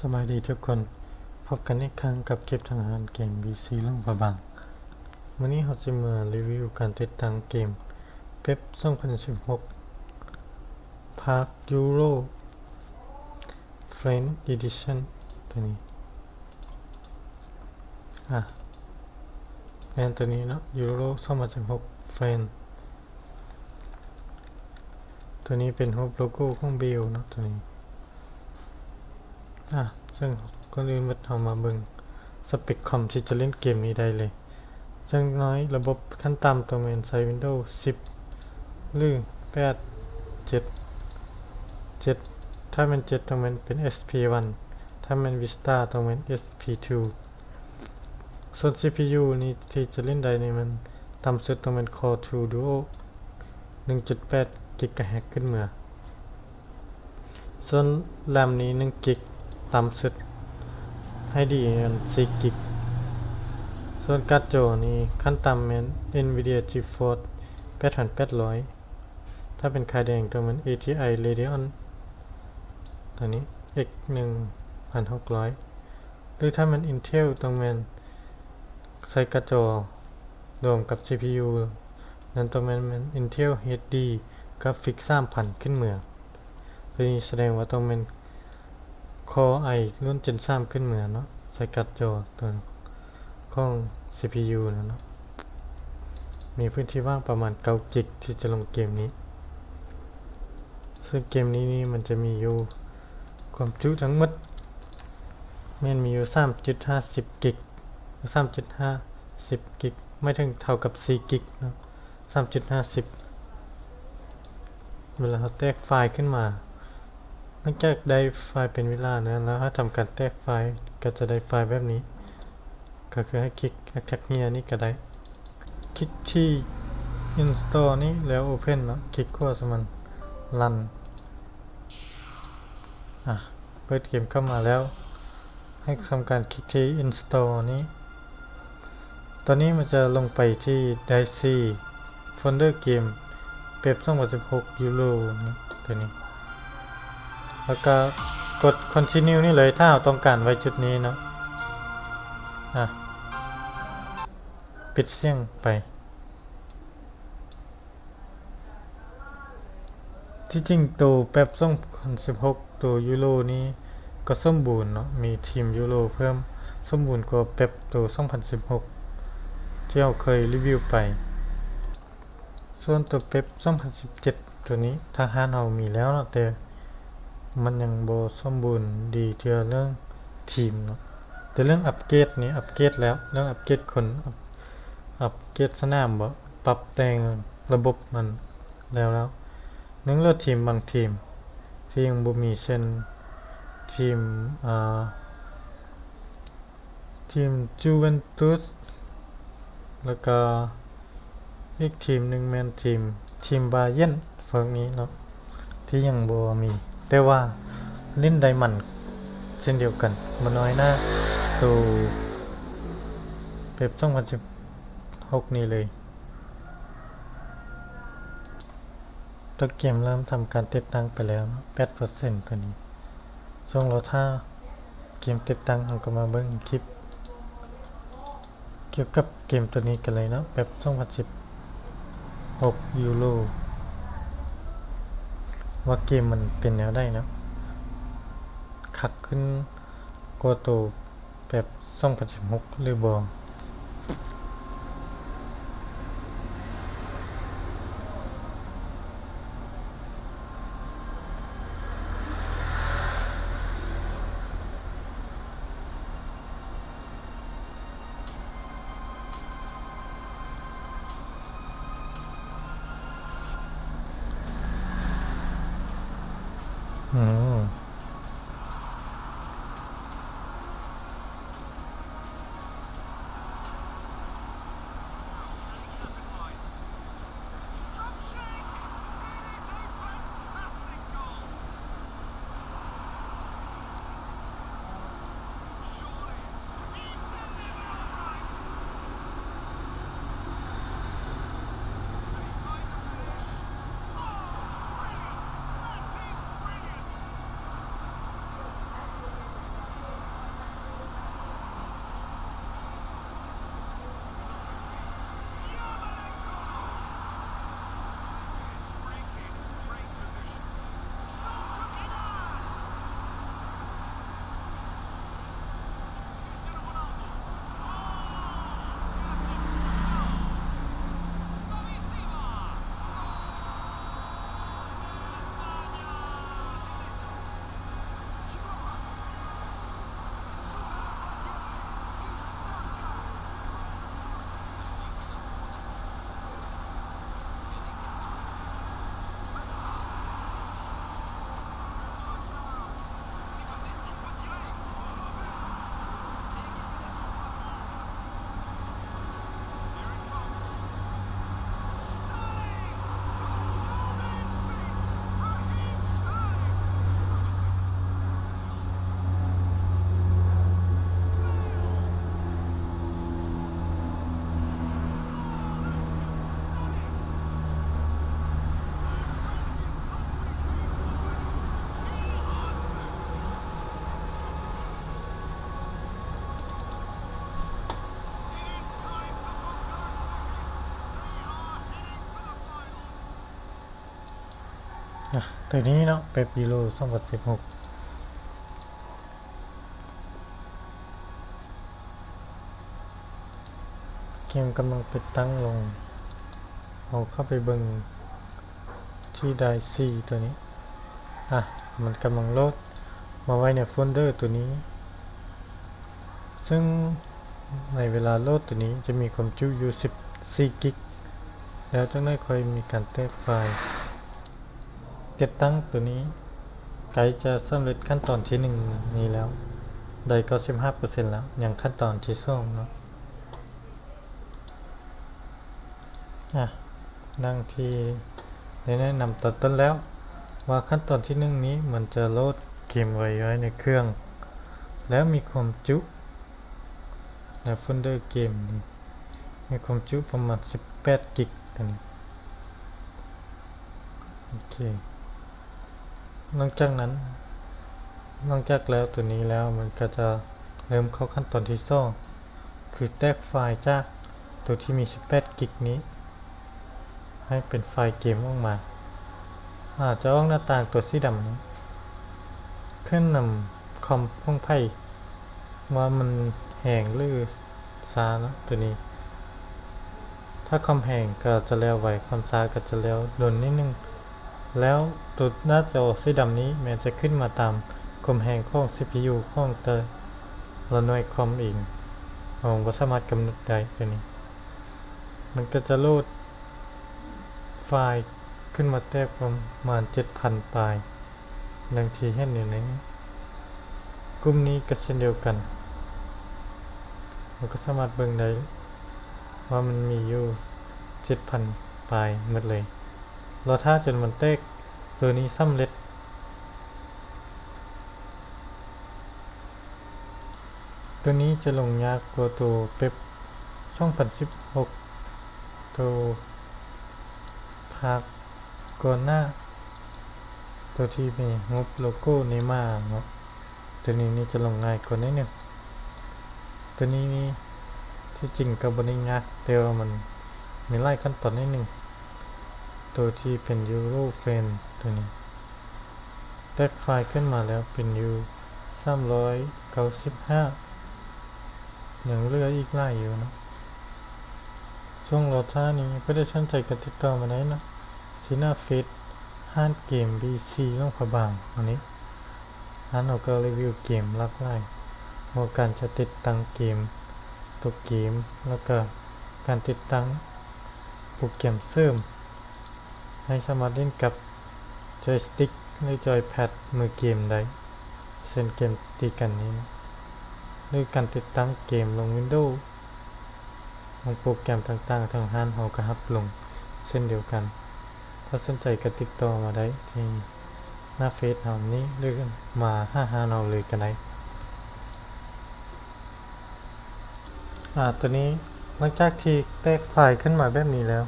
ສະບາຍດີທຸກຄົນ, ພົບກັນອີກຄັ້ງກັບເກັບທາງອາຫານເກມ ບີຊີ ຫຼວງພະບາງ. ມື້ນີ້ເຮົາຊິມາຣີວິວການຕິດຕັ້ງເກມ ເປັບ ສອງພັນສິບຫົກ ພາກຢູໂຣ ເຟຣນ ອີດິຊັນ ຕົວນີ້ ອາ ແມ່ນຕົວນີ້ເນາະ ຢູໂຣ ສອງພັນສິບຫົກ ເຟຣນ. ຕົວນີ້ເປັນຮູບໂລໂກ້ຂອງເບວເນາະ ຕົວນີ້. ອາ ເຊິ່ງກ່ອນອື່ນໝົດ ເຮົາມາເບິ່ງສະເປັກຄອມທີ່ຈະຫຼິ້ນເກມນີ້ໄດ້ເລີຍ. ຢ່າງໜ້ອຍລະບົບຂັ້ນຕ່ຳຕ້ອງແມ່ນໃຊ້ວິນໂດສິບ ຫຼື ແປດ ເຈັດ ເຈັດ ຖ້າແມ່ນເຈັດຕ້ອງແມ່ນເປັນ ເອັກພີ ວັນ ຖ້າແມ່ນວິສຕາຕ້ອງແມ່ນ ເອັກພີ ທູ. ສ່ວນ ຊີພີຢູ ນີ້ທີ່ຈະຫຼິ້ນໄດ້ນີ້ແມ່ນຕ່ຳສຸດຕ້ອງແມ່ນຄໍທູດູໂອ ໜຶ່ງຈຸດແປດກິກກາເຮີດຂຶ້ນເມືອ. ສ່ວນແຣມນີ້ໜຶ່ງກິກຕ່ຳສຸດ ໄອດີແມ່ນສີ່ກິກ. ສ່ວນກາດຈໍນີ້ຂັ້ນຕ່ຳແມ່ນ ເອັນວີເດຍ ຈີຟໍສ ແປດພັນແປດຮ້ອຍ ຖ້າເປັນຂາຍແດງຕ້ອງແມ່ນ ເອທີໄອ ເຣດີອອນ ຕົວນີ້ ເອັກ ໜຶ່ງພັນຫົກຮ້ອຍ ຫຼື ຖ້າແມ່ນ ອິນເທວ ຕ້ອງແມ່ນໃສ່ກາດຈໍລວມກັບ ຊີພີຢູ ນັ້ນຕ້ອງແມ່ນ ແມ່ນ ອິນເທວ ເອັດດີ ກຣາຟິກ ສາມພັນ ຂຶ້ນເມືອ. ຕົວນີ້ສະແດງວ່າຕ້ອງແມ່ນຄໍໄອລຸ້ນເຈັນສາມຂຶ້ນເມືອເນາະ ໃສ່ກາດຈໍຕົວຂອງ ຊີພີຢູ ນັ້ນເນາະ. ມີພື້ນທີ່ວ່າງປະມານເກົ້າກິກທີ່ຈະລົງເກມນີ້. ເຊິ່ງເກມນີ້ນີ້ມັນຈະມີຢູ່ ຄວາມຈຸທັງໝົດແມ່ນມີຢູ່ສາມຈຸດຫ້າສິບກິກ ສາມຈຸດຫ້າສິບກິກ ໝາຍເຖິງເທົ່າກັບສີ່ກິກເນາະ ສາມຈຸດຫ້າສິບ. ເວລາເຮົາແຕກໄຟລ໌ຂຶ້ນມາ ຫຼັງຈາກໄດ້ໄຟລ໌ເປັນເວລານັ້ນແລ້ວ ເຮົາທຳການແຕກໄຟລ໌ ກໍຈະໄດ້ໄຟລ໌ແບບນີ້. ກໍຄືໃຫ້ຄລິກ ແອັກແທັກເຮຍ ນີ້ກໍໄດ້ ຄລິກທີ່ອິນສະຕໍນີ້ ແລ້ວໂອເພັນເນາະ ຄລິກຂວາໃສ່ມັນ ຣັນ. ອາ ເປີດເກມເຂົ້າມາແລ້ວ ໃຫ້ທຳການຄລິກທີ່ອິນສະຕໍນີ້. ຕອນນີ້ມັນຈະລົງໄປທີ່ໄດຊີ ໂຟນເດີເກມ ເປັບ ສອງພັນສິບຫົກ ຢູໂຣ ນີ້ ຕົວນີ້ ແລ້ວກໍກົດຄອນທິນິວນີ້ເລີຍ ຖ້າເຮົາຕ້ອງການໄວ້ຈຸດນີ້ເນາະ. ອາ ປິດສຽງໄປ. ທີ່ຈິງໂຕເປັບ ສອງພັນສິບຫົກ ໂຕຢູໂຣນີ້ກໍສົມບູນເນາະ ມີທີມຢູໂຣເພີ່ມ ສົມບູນກວ່າເປັບໂຕ ສອງພັນສິບຫົກ ທີ່ເຮົາເຄີຍຣີວິວໄປ. ສ່ວນໂຕເປັບ ສອງພັນສິບເຈັດ ໂຕນີ້ທາງຮ້ານເຮົາມີແລ້ວເນາະ ແຕ່ມັນຍັງບໍ່ສົມບູນດີເທື່ອ ເລື່ອງທີມເນາະ. ແຕ່ເລື່ອງອັບເກຣດນີ້ ອັບເກຣດແລ້ວ ເລື່ອງອັບເກຣດຄົນ ອັບ ອັບເກຣດສະໜາມບໍ ປັບແຕ່ງລະບົບມັນແລ້ວ ແລ້ວ ຍັງເຫຼືອທີມບາງທີມທີ່ຍັງບໍ່ມີ ເຊັ່ນ ທີມ ອາ ທີມຈູເວັນຕຸສ ແລ້ວກໍອີກທີມໜຶ່ງແມ່ນທີມ ທີມບາເຢນ ພວກນີ້ເນາະ ທີ່ຍັງບໍ່ມີ ແຕ່ວ່າຫຼິ້ນໄດ້ມັນເຊັ່ນດຽວກັນ ບໍ່ນ້ອຍໜ້າໂຕເປັບ ສອງພັນສິບຫົກ ນີ້ເລີຍ. ຕົວເກມເລີ່ມທຳການຕິດຕັ້ງໄປແລ້ວເນາະ ແປດເປີເຊັນ ຕົວນີ້. ຊ່ວງລໍຖ້າເກມຕິດຕັ້ງ ເຮົາກໍມາເບິ່ງຄລິບກ່ຽວກັບເກມຕົວນີ້ກັນເລີຍເນາະ ເປັບ ສອງພັນສິບຫົກ ຢູໂຣ ວ່າເກມມັນເປັນແນວໃດເນາະ ຄັກຂຶ້ນກວ່າໂຕ ແປັບ ສອງພັນສິບຫົກ ຫຼືບໍ່. ອືມ. ອ ອ່ະ ໂຕນີ້ເນາະ ເປັບຢູໂຣ ສອງພັນສິບຫົກ ເກມກຳລັງຕິດຕັ້ງລົງ. ເຮົາເຂົ້າໄປເບິ່ງທີ່ໄດຣຟ໌ ໂຕນີ້. ອ່ະ ມັນກຳລັງໂຫຼດມາໄວ້ໃນໂຟນເດີໂຕນີ້. ເຊິ່ງໃນເວລາໂຫຼດໂຕນີ້ຈະມີຄວາມຈຸຢູ່ສິບສີ່ກິກ ແລ້ວຈັ່ງໃດຄ່ອຍມີການແຕກໄຟລ໌. ຕິດຕັ້ງໂຕນີ້ໃກ້ຈະສຳເລັດຂັ້ນຕອນທີໜຶ່ງນີ້ແລ້ວ ໄດ້ເກົ້າສິບຫ້າເປີເຊັນແລ້ວ ຍັງຂັ້ນຕອນທີສອງເນາະ. ອ່ະ ດັ່ງທີ່ໄດ້ແນະນຳຕອນຕົ້ນແລ້ວ ວ່າຂັ້ນຕອນທີໜຶ່ງນີ້ມັນຈະໂຫຼດເກມໄວ້ ໄວ້ໃນເຄື່ອງ ແລ້ວມີຄວາມຈຸໃນໂຟນເດີເກມນີ້ ມີຄວາມຈຸປະມານສິບແປດກິກໂຕນີ້. ໂອເຄ ຫຼັງຈາກນັ້ນ ຫຼັງຈາກແລ້ວໂຕນີ້ແລ້ວ ມັນກໍຈະເລີ່ມເຂົ້າຂັ້ນຕອນທີສອງ ຄືແຕກໄຟລ໌ຈາກໂຕທີ່ມີສິບແປດກິກນີ້ ໃຫ້ເປັນໄຟລ໌ເກມອອກມາ. ອາ ຈະອອກໜ້າຕ່າງຕົວສີດຳນີ້ ຂຶ້ນນຳຄອມຂອງໃຜ ວ່າມັນແຮງ ຫຼື ຊ້າເນາະ ໂຕນີ້. ຖ້າຄອມແຮງກໍຈະແລ້ວໄວ, ຄອມຊ້າກໍຈະແລ້ວດົນນິດໜຶ່ງ. ແລ້ວໂຕໜ້າຈໍສີດຳນີ້ແມ່ນຈະຂຶ້ນມາຕາມຄວາມແຮງຂອງຊີພີຢູຂອງແຕ່ລະໜ່ວຍຄອມເອງ, ເຮົາບໍ່ສາມາດກຳນົດໄດ້ໂຕນີ້. ມັນກໍຈະໂຫຼດໄຟລ໌ຂຶ້ນມາແຕກປະມານເຈັດພັນປາຍ. ດັ່ງທີ່ເຫັນຢູ່ໃນກຸ່ມນີ້ກໍເຊັ່ນດຽວກັນ, ເຮົາກໍສາມາດເບິ່ງໄດ້ວ່າມັນມີຢູ່ເຈັດພັນປາຍໝົດເລີຍ. ລໍຖ້າຈົນມັນແຕກ ໂຕນີ້ສຳເລັດ. ໂຕນີ້ຈະລົງຍາກກວ່າໂຕເປັບສອງພັນສິບຫົກ ໂຕພາກກ່ອນໜ້າ ໂຕທີ່ມີຮູບໂລໂກ້ເນມາເນາະ. ໂຕນີ້ນີ້ຈະລົງງ່າຍກວ່າໜ້ອຍໜຶ່ງ. ໂຕນີ້ນີ້ທີ່ຈິງກໍບໍ່ໄດ້ຍາກ, ແຕ່ວ່າມັນມີຫຼາຍຂັ້ນຕອນໜ້ອຍໜຶ່ງ. ໂຕທີ່ເປັນຢູໂຣເຟຣມໂຕນີ້ ແຕກໄຟລ໌ຂຶ້ນມາແລ້ວເປັນຢູ່ສາມຮ້ອຍເກົ້າສິບຫ້າ, ຍັງເຫຼືອອີກຫຼາຍຢູ່ເນາະ. ຊ່ວງລໍຖ້ານີ້ ຜູ້ໃດສົນໃຈກໍຕິດຕໍ່ມາໄດ້ເນາະ ທີ່ໜ້າເຟສຮ້ານເກມບີຊີຫຼວງພະບາງ. ອັນນີ້ຮ້ານເຮົາກໍຣີວິວເກມຫຼາກຫຼາຍ, ຮວມການຈັດຕິດຕັ້ງເກມ, ຕົວເກມ ແລ້ວກໍການຕິດຕັ້ງໂປຣແກຣມເສີມ ໃຫ້ສາມາດຫຼິ້ນກັບຈອຍສະຕິກ ຫຼື ຈອຍແພັດມືເກມໄດ້ ເຊັ່ນເກມຕີກັນນີ້ ຫຼື ການຕິດຕັ້ງເກມລົງວິນໂດ, ໂປຣແກຣມຕ່າງໆ ທາງຮ້ານເຮົາກໍຮັບລົງເຊັ່ນດຽວກັນ. ຖ້າສົນໃຈກໍຕິດຕໍ່ມາໄດ້ທີ່ໜ້າເຟສເຮົານີ້ ຫຼື ມາຫາຮ້ານເຮົາເລີຍກໍໄດ້. ອາ ໂຕນີ້ ຫຼັງຈາກທີ່ແຕກໄຟລ໌ຂຶ້ນມາແບບນີ້ແລ້ວ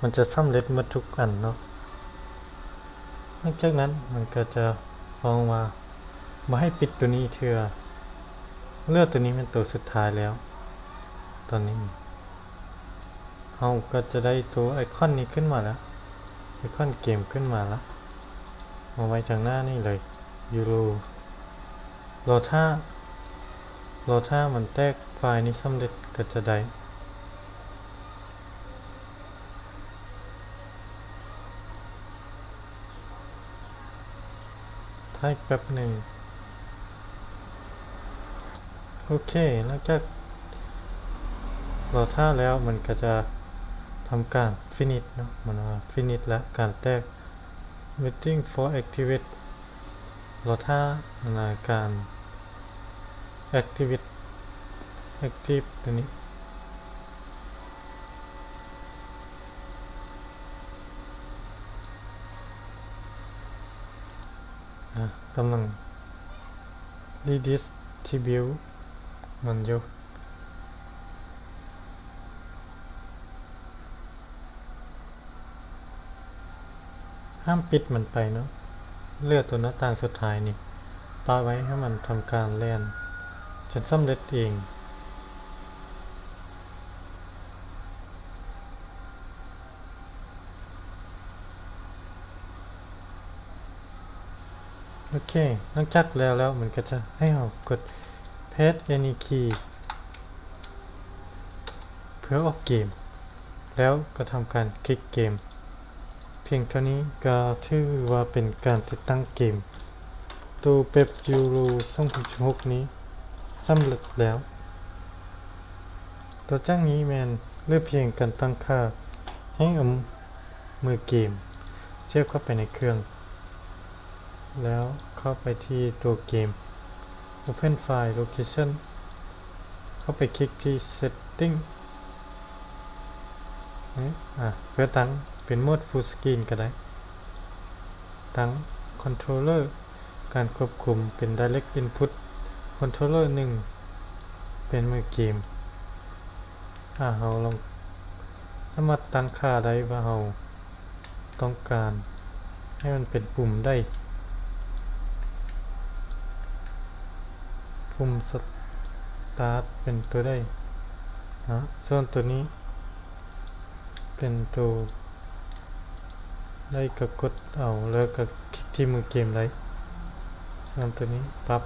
ມັນຈະສຳເລັດໝົດທຸກອັນເນາະ. ຫຼັງຈາກນັ້ນມັນກໍຈະຮ້ອງວ່າບໍ່ໃຫ້ປິດໂຕນີ້ເທື່ອ. ເຫຼືອໂຕນີ້ແມ່ນໂຕສຸດທ້າຍແລ້ວ. ຕອນນີ້ເຮົາກໍຈະໄດ້ໂຕໄອຄອນນີ້ຂຶ້ນມາແລ້ວ, ໄອຄອນເກມຂຶ້ນມາລະ, ມາໄວ້ທາງໜ້ານີ້ເລີຍ. ຢູໂຣ ລໍຖ້າ, ລໍຖ້າມັນແຕກໄຟລ໌ນີ້ສຳເລັດກໍຈະໄດ້. ຖ້າອີກແປັບໜຶ່ງ. ໂອເຄ, ຫຼັງຈາກລໍຖ້າແລ້ວ ມັນກໍຈະທຳການຟິນິດເນາະ, ມັນວ່າຟິນິດແລ້ວ ການແຕກ waiting for activate ລໍຖ້າ ອັນນ່າ ການ activate active ຕົວນີ້ ອ່າ ກຳລັງ redistribute ມັນຢູ່. ຫ້າມປິດມັນໄປເນາະ, ເຫຼືອຕົວໜ້າຕ່າງສຸດທ້າຍນີ້ ປະໄວ້ໃຫ້ມັນທຳການແລ່ນຈົນສຳເລັດເອງ. ໂອເຄ ຫຼັງຈາກແລ້ວແລ້ວ ມັນກໍຈະໃຫ້ເຮົາກົດ paste any key ເພື່ອອອກເກມ ແລ້ວກໍທຳການຄລິກເກມ. ພຽງເທົ່ານີ້ກໍຖືວ່າເປັນການຕິດຕັ້ງເກມໂຕເປັບຢູໂຣສອງພັນສິບຫົກນີ້ສຳເລັດແລ້ວ. ຕໍ່ຈາກນີ້ແມ່ນເຫຼືອພຽງການຕັ້ງຄ່າໃຫ້ເອົາມືເກມສຽບເຂົ້າໄປໃນເຄື່ອງ ແລ້ວເຂົ້າໄປທີ່ຕົວເກມ Open File Location ເຂົ້າໄປຄລິກທີ່ Setting ອາ ເພື່ອຕັ້ງເປັນໂໝດ Full Screen ກໍໄດ້. ຕັ້ງ Controller ການຄວບຄຸມເປັນ Direct Input Controller ໜຶ່ງ ເປັນມືເກມ. ອາ ເຮົາລອງສາມາດຕັ້ງຄ່າໄດ້ວ່າເຮົາຕ້ອງການໃຫ້ມັນເປັນປຸ່ມໃດ, ປຸ່ມ Start ເປັນຕົວໃດເນາະ, ສ່ວນຕົວນີ້ເປັນຕົວ ໄດ້ກໍກົດເອົາ ແລ້ວກໍຄລິກທີ່ມືເກມໄດ້. ສ່ວນຕົວນີ້ປັບ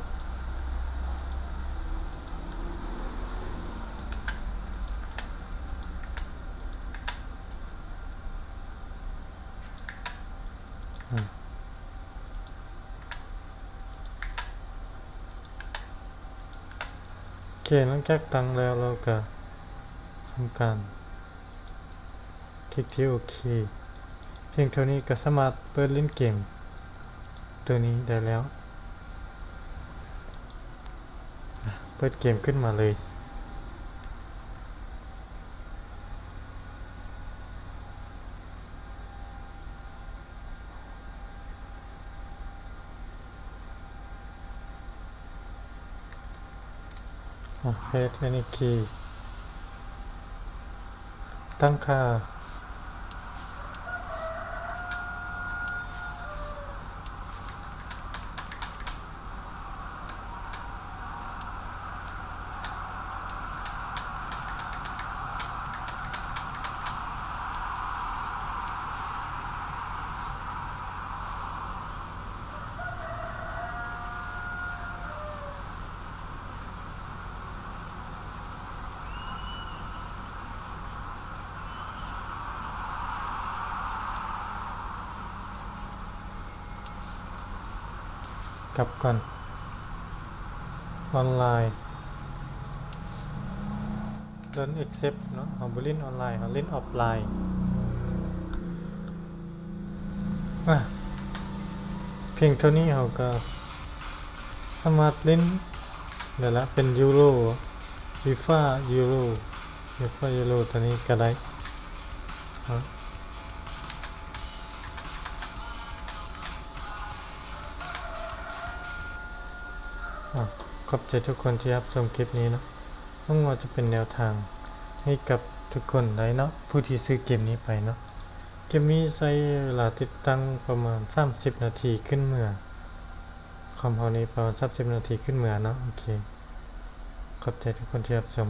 ອາ ໂອເຄ ຫຼັງຈາກຕັ້ງແລ້ວ ເຮົາກໍທຳການ ຄລິກທີ່ໂອເຄ. ພຽງເທົ່ານີ້ກໍສາມາດເປີດຫຼິ້ນເກມຕົວນີ້ໄດ້ແລ້ວ. ເປີດເກມຂຶ້ນມາເລີຍ. ອາ Paste any key ຕັ້ງຄ່າ ກັບກ່ອນ ອອນລາຍ Don't accept ເນາະ, ເຮົາບໍ່ຫຼິ້ນອອນລາຍ ເຮົາຫຼິ້ນອອຟລາຍ. ອາ ພຽງເທົ່ານີ້ເຮົາກໍສາມາດຫຼິ້ນໄດ້ລະ ເປັນຢູໂຣ ຟີຟາຢູໂຣ ຟີຟາຢູໂຣຕົວນີ້ກໍໄດ້ເນາະ. ອາ ຂອບໃຈທຸກຄົນທີ່ຮັບຊົມຄລິບນີ້ເນາະ. ຫວັງວ່າຈະເປັນແນວທາງໃຫ້ກັບທຸກຄົນໄດ້ເນາະ ຜູ້ທີ່ຊື້ເກມນີ້ໄປເນາະ. ເກມນີ້ໃຊ້ເວລາຕິດຕັ້ງປະມານສາມສິບນາທີຂຶ້ນເມືອ, ຄອມເຮົານີ້ປະມານສາມສິບນາທີຂຶ້ນເມືອເນາະ. ໂອເຄ ຂອບໃຈທຸກຄົນທີ່ຮັບຊົມ.